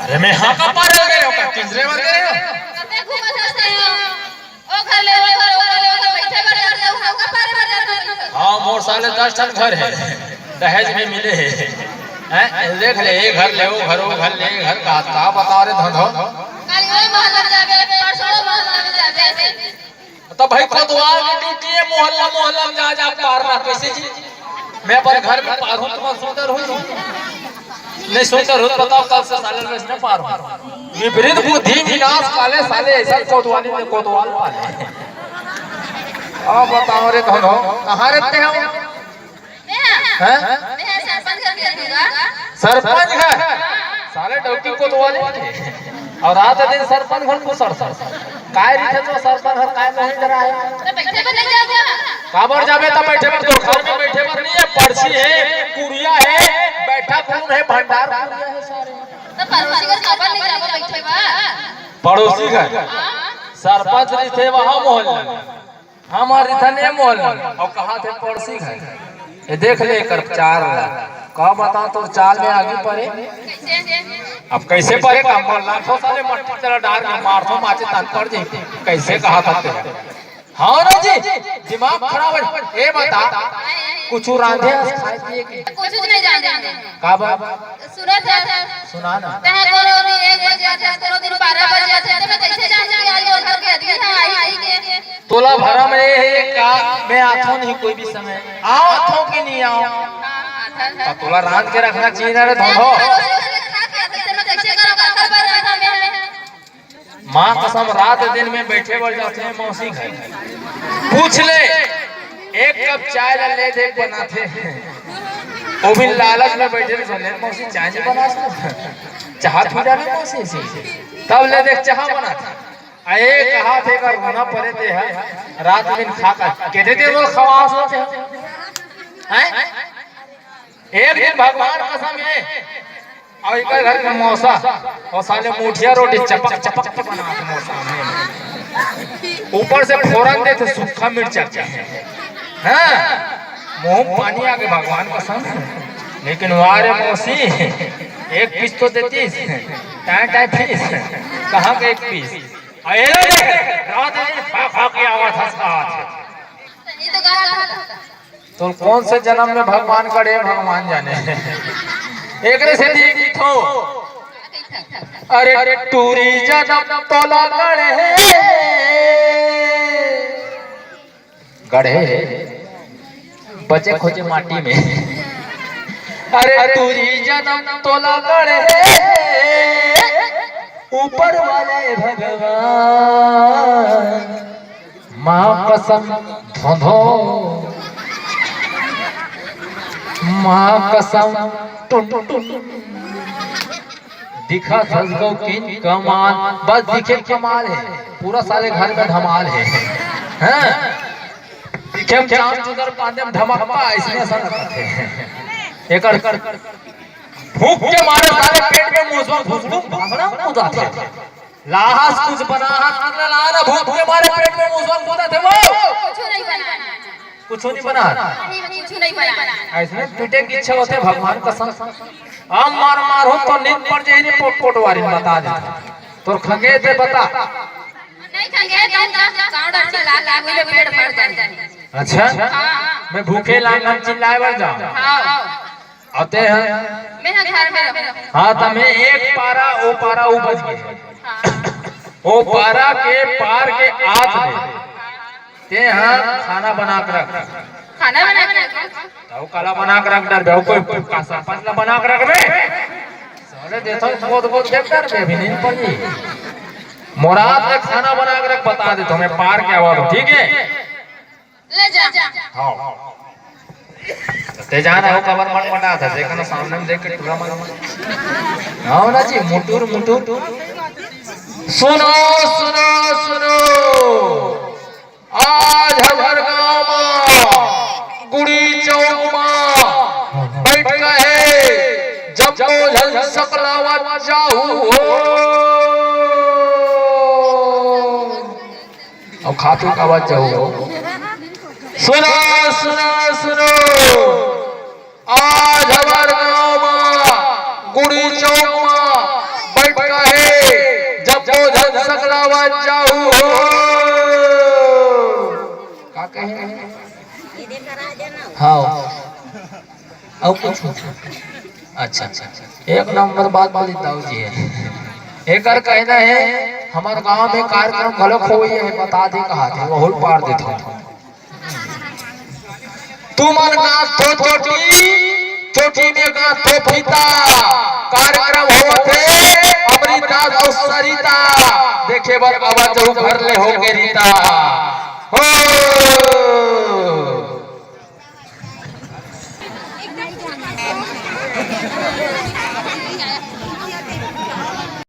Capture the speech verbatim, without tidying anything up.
अरे मैं हाँका पारे बर गे रेहेंव का, किंजरे बर गे रेहेंव? कते घूमत हस तैं? ओ घर ले ओ घर, ओ घर ले ओ घर, बइठे बर जात हस, हाँका पारे बर जात हस। हाँ, मोर साले दस ठन घर हे, दहेज में मिले हे। हैं? देख ले, ए घर ले ओ घर, ओ घर ले ए घर, का, का बतावं रे धंधो? काली ओ मोहल्ला में जाबे, परसों ओ मोहल्ला में जाबे। त भाई कोतवाल के ड्यूटी हे, मोहल्ला मोहल्ला में जा जा पारना। कइसे जी? मैं अपन घर में पारहूं त मैं सुंदर हो जाहूं? नहीं सुंदर हो त बताओ, कल से साले में इसने पारहूं। विपरीत बुद्धि विनाश काले, साले अइसन कोतवाली में कोतवाल पाले। अब बताओ रे धंधो, कहाँ रहते हो? मैं, हैं? मैं सरपंच घर के दूंगा। सरपंच घर? साले डौकी कोतवाली के। अउ रात दिन सरपंच घर को सर सर। काय रहिथे तो सरपंच घर काय नहीं डरा हे? त बइठे बर नहीं जाबे? काबर जाबे त बइठे बर? तो घर में बइठे बर नहीं हे, परछी हे, कुरिया हे, बइठा कोन हे, भंडार कुरिया हे सारे। त पड़ोसी घर काबर नहीं जाबे बइठे बर? पड़ोसी घर? हाँ। सरपंच रहिथे वहाँ मोहल्ला में। हमर इथन ए मोहल्ला अउ कहाथे पड़ोसी घर। ए देख ले एकर चाल ला। का बतावं तोर चाल में आगी परे। अब कइसे परे का मोहल्ला? थो साले मट्टी तेला डार के मारथों, माचे तन पड़ जाही। कइसे कहाथस तें? हाँ ना जी, दिमाग खराब हे। ए बता, कुछु रांधे हस खाय पिये के? कुछु नहीं रांधे। काबर? सुनत हस। सुना ना। तैं कोनो दिन एक बजे आथस, कोनो दिन बारह बजे आथस, त मैं कइसे जानहूं कि आज ओ घर के आदमी हे, आही के? तोला भरम ए हे का मैं आथों नहीं कोई भी समय? आवथों कि नहीं आवथों? त तोला रांध के रखना चाहिए ना रे धंधो। माँ कसम, रात दिन में बइठे बर जाथे मौसी घर। पूछ ले, एक कप चाय ला ले दे बनाथे। ओ भी लालच में बइठे रहिथे, "ले मौसी, चाय नहीं बनास तैं? चाहा पी जाना मौसी से।" तब ले देख, चाहा बनाथे। अरे कहाथे एकर रोना परे ते ह, रात दिन खा खा के दे दे बोल खवास होथे। हैं? एक दिन भगवान कसम हे, अउ एकर घर के मौसा, अउ साले मुठिया रोटी चपक चपक के बनाथे मोर सामने में। ऊपर से फोरन देथे सूखा मिर्चा के। हाँ, मुंह में पानी आगे भगवान कसम। लेकिन वाह रे मौसी, एक पीस तो देतिस, टाय टाय पीस, कहाँ के एक पीस? अरे रे, रात दिन खा खा के आवत हस, खात हे। ये तो गाना था। तोर कोन से जनम में भगवान गढ़े, भगवान जाने। एकरे सेती एक गीत हो, अरे टूरी जनम तोला गढ़े, गढ़े बचे खोचे माटी में। अरे टूरी जनम तोला गढ़े, ऊपर वाले भगवान। माँ कसम धोंधो, माँ कसम टुन टुन। दिखत हस गो किन कमाल, बस दिखे कमाल हे, पूरा साले घर में धमाल हे। हाँ? दिखे में चाम चुदर, पांदे में धमाका, अइसने असन लगत हे। एकर भूख के मारे साले पेट में मुसवा घुस घुस भाषण कुदाथे। लाहस कुछ बनाहस, मतलब ला ना, भूख के मारे पेट में मुसवा कूदत हे वो। कुछु नहीं बनाहस। कुछु नहीं बनाहस। नहीं, कुछु नहीं बनाहस। अइसने पीटे के इच्छा होथे भगवान कसम। अब मार मार हो तो नींद पड़ जाही रे पोट पोट वारी, बता दे। तोर खंगे ते बता। नहीं खंगे, तुम जा, गाँव डर चिल्ला के आगू ले पेट भर जाही। अच्छा? हाँ। मैं भूखे लांगन चिल्लाए बर जाऊँ? हाँ। अउ ते ह? मैं ह घर में रहूं। हाँ, त मैं एक पारा, ओ पारा उपज गे। हाँ। ओ पारा के पार के आत ले ते ह खाना बना के रख। खाना बना के रख? त ओ काला बना के रख डरबे, ओ कोई का सरपंच ला बना के रखबे? साले देथो गोद गोद देख डरबे, अभी नींद पड़ी। मोर आत ले खाना बना के रख, बता देथो, मैं पार के आवत हूँ, ठीक है? ले जा। हाँ। ते जाना हो कबर मटमटात हे, देखना सामने में देख के टूरा मन। हाँ ना जी, मुटुर, मुटुर। सुनो, सुनो, सुनो। आज हमर गांव मा, गुड़ी चौक मा, बइठका हे, जम्मो झन सकलावत जाहू हो। अउ खा पी के आवत जाहू। सुनो, सुनो, सुनो। आज हमर गांव मा, गुड़ी चौक मा, बइठ जाहू हो। का कहे? हाँ। अउ कुछ? अच्छा, अच्छा, अच्छा। एक नंबर बात बोली दाऊ जी हे। एकर कहना हे, हमर गांव में कार्यक्रम घलोक होवइया हे, बता दे कहा थे, वहू ल पार देथों। तुमन गांथो चोटी, चोटी में गांथो फीता, कार्यक्रम होवत हे, अमृता अउ सरिता, देखे बर आवा जाहू घर ले होके रीता। हो।